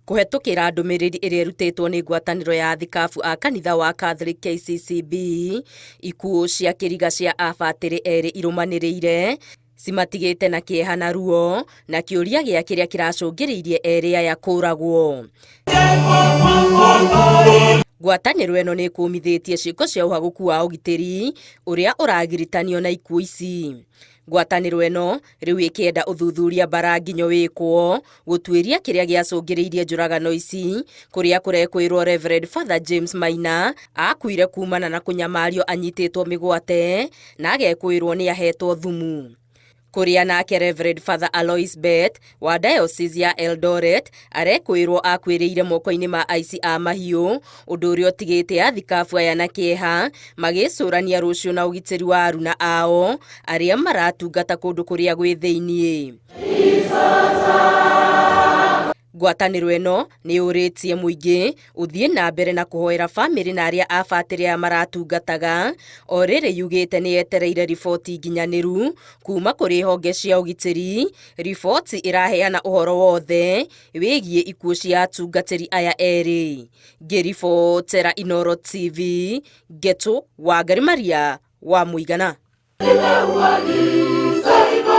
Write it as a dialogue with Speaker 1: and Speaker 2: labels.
Speaker 1: Kũhetũkĩra ndũmĩrĩri ĩrĩa ĩrutĩtwo nĩ ngwatanĩro ya athikabu a kanitha wa Catholic KCCB, ikuũ cia kĩriga cia abatĩrĩ erĩ irũmanĩrĩire cimatigĩte na kĩeha na ruo na kĩũria gĩa kĩrĩa kĩracũngĩrĩirie erĩ aya kũragwo. Ngwatanĩro ĩno nĩ ĩkũmithĩtie ciĩko cia ũhagũku wa ũgitĩri ũrĩa ũragiritanio na ikuũ ici. Ngwatanĩro ĩno rĩu ĩkĩenda ũthuthuria mbara nginyo wĩkwo gũtuĩria kĩrĩa gĩacũngĩrĩirie njũragano ici kũrĩa kũrekwĩrwo Reverend Father James Maina akuire kumana na kũnyamario anyitĩtwo mĩgwate na agekwĩrwo nĩ ahetwo thumu. Kũrĩa nake Reverend Father Alois Bett wa Diocese ya Eldoret arekwĩrwo akuĩrĩire moko-inĩ ma aici a mahiũ, ũndũ ũrĩa ũtigĩte athikabu aya na kĩeha magĩcũrania rũciũ na ũgitĩri wa aruna ao arĩa maratungata kũndũ kũrĩa gwĩ thĩiniĩ. Ngwatanĩro ĩno nĩ yũrĩtie mũingĩ ũthiĩ na mbere na kũhoera bamĩrĩ na arĩa a batĩrĩ aya maratungataga, o rĩrĩ yugĩte nĩ yetereire riboti nginyanĩru kuma kũrĩ honge cia ũgitĩri, riboti ĩraheana ũhoro wothe wĩgiĩ ikuũ cia atungatĩri aya erĩ. Ngĩribotera Inooro TV, Ngetũ Wangari Maria wa Mũigana.